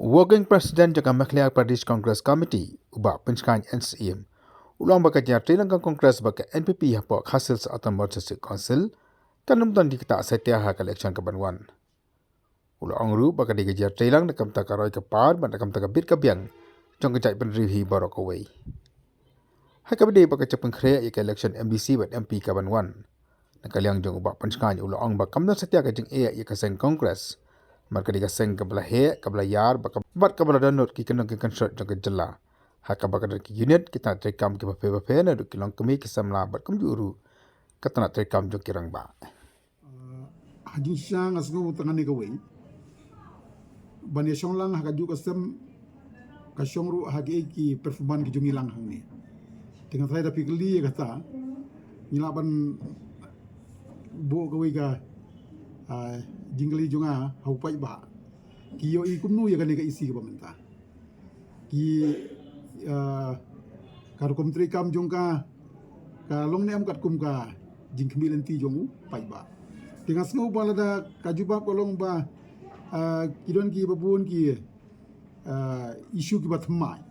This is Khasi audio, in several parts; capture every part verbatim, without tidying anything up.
Working President jong ka Meghalaya Pradesh Congress Committee, u Bah Pynshngaiñ N Syiem, u la ong ba ka jingïatreilang ka Congress bad ka N P P hapoh Khasi Hills Autonomous District Council kan ym don ki ktah satia ha ka election ka ban wan. U la ong ruh ba ka dei ka jingïatreilang na ka bynta ka roi ka par bad na ka bynta ka bit ka biang jong ka jaitbynriew hi baroh kawei. Ha kaba ïadei bad ka jingpynkhreh ïa ka election M D C bad M P ka ban wan, na ka liang jong u Bah Pynshngaiñ u la ong ba kam don satia ka jingeh ïa ka seng Congress, namar ka dei ka seng kaba la heh, kaba la ïar bad ka, bad kaba la dohnud ki kyndong ki kynshot jong ka jylla, ha kaba ka don ki unit, ki tnat treikam kiba pher bapher, naduh ki longkmie, ki samla bad kumjuh ruh ka tnat treikam jong ki rangbah. Ah, ha jingshisha nga sngew tang kane kawei ban ïashong lang ha kajuh ka sem, ka shong ruh ha kiei ki performance ki jong ngi lang hangne. Te nga tharai da phi kylli ïa kata, ngi lah ban buh kawei ka, ah, jingkylli jong nga ha u paidbah, ki ïohi kumno ïa kane ka E C kaba mynta. Ki, ah, ka rukom treikam jong ka ka long ne em katkum ka jingkhmih lynti jong u paidbah. Te nga sngew ba lada ka jubab ka long ba, ah, ki don kiba bun ki, ah, issue kiba thymmai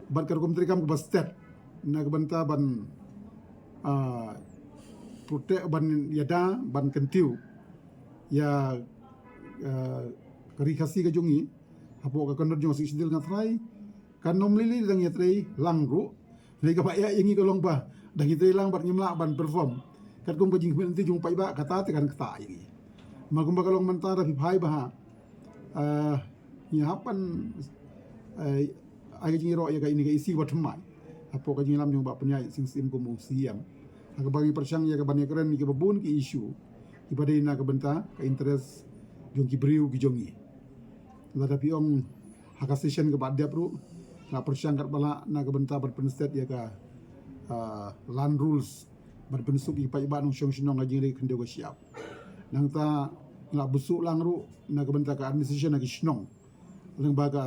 bad ka rukom treikam kaba stet na ka bynta ban, ah, protect, ban ïada, ban kyntiew ïa, ah, ka Ri Khasi ka jong ngi hapoh ka kyndoh jong ka Sixth Schedule. Nga tharai kan ym lei lei dang ïatreilang ruh. Hynrei kaba eh ïa ngi ka long ba dang ïatreilang bad ngim lah ban perform katkum ka jingkhmih lynti jong u paidbah, kata te kan ktah ïa ngi. Namar kumba ka long mynta da phi phai ba ha, ah, ngi hap ban, eh, ai ka jingïaroh ïa kane ka E C kaba thymmai hapoh ka jingïalam jong u Bah Pynïaid Sing Syiem kum u C E M, ha kaba ngi pyrshang ïa ka ban ïakren ïa kiba bun ki issue kiba dei na ka bynta ka interest jong ki briew ki jong ngi. Lada phi ong ha ka session kaba dep ruh, nga pyrshang katba lah na ka bynta ban pynstet ïa ka, ah, land rules ban pynsuk ïa ki paidbah nongshong shnong ha jingïaleh khyndew ka shyiap. Nangta nga la bsuh lang ruh na ka bynta ka administration ha ki shnong lyngba ka,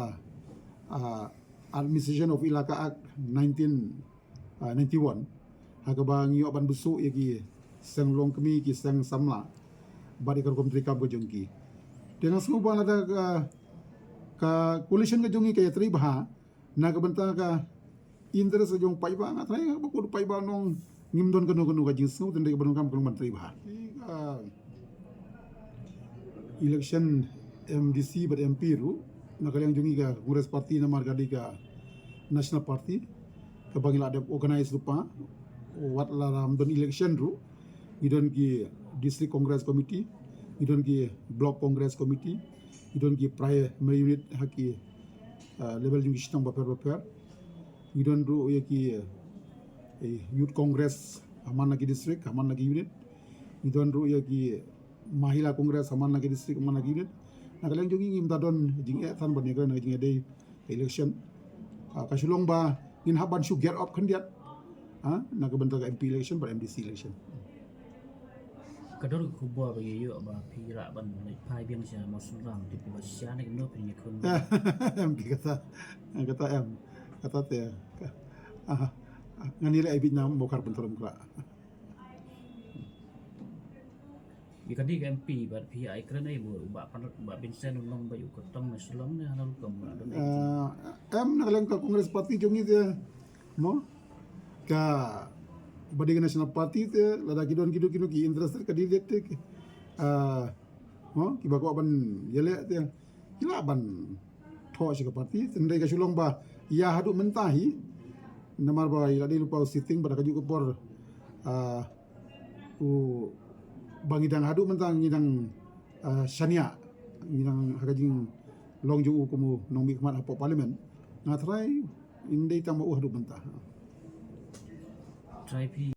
ah, Administration of Elaka Act nineteen, ah, ninety-one, ha kaba ngi ïoh ban bsuh ïa ki seng longkmie, ki seng samla bad ïa ka rukom treikam ka jong ki. Te nga sngew ba lada ka, ka coalition ka jong ngi ka ïatrei bha na ka bynta ka interest ka jong u paidbah, nga tharai nga ba kut u paidbah nong ngim don kano kano ka jingsngew, tang dei kaba donkam ka long ban trei bha. Ki, ah, election M D C bad M P ruh na ka liang jong ngi ka Congress Party, namar ka dei ka National Party kaba ngi la dep organize lypa, wat la ram don election ruh ngi don ki District Congress Committee, ngi don ki Block Congress Committee, ngi don ki primary unit ha ki, ah, level jong ki shnong bapher bapher. Ngi don ruh ïa ki, eh, Youth Congress ha man la ki district, ha man la ki unit. Ngi don ruh ïa ki Mahila Congress ha man la ki district, ha man la ki unit. Na ka liang jong ngi ngim da don jingeh than ban ïakren ha ka jingïadei election. Ah, ka shu long ba ngin hap ban shu gear up khyndiat, ha, na ka bynta ka M P election bad M D C election. Ka don ka khubor ba ngi ïoh ba phi rah ban leit phai biang sha Mawsynram, te phi ba shisha ne kumno phi ïakhun? Em, ki kata, kata em, kata te, ah, ah, ngan ïaleh ai bit na Mawkhar Pyntrem Krah. Ïa ka dei ka M P bad phi ai kren ai ba u Bah Pan, Bah Vincent u long ba ïa u kyrtong na Shillong ne hana rukom ba don ai. Ah, em, na ka liang ka Congress Party jong ngi te, mo, ka ba dei ka National Party te, lada ki don kino kino ki interested ka dei te, ah, mo, kiba kwah ban ïaleh te, ki lah ban thoh sha ka party, tang dei ka shu long ba ïa haduh mynta hi, namar ba ïa la dei lypa u sitting bad ha kajuh ka por, ah, u ba ngi dang haduh mynta ngi dang, ah, shaniah, ngi dang ha ka jinglong jong u kum u nongmihkhmat hapoh Parliament. Nga tharai ym dei tang ma u haduh mynta. Trai phi.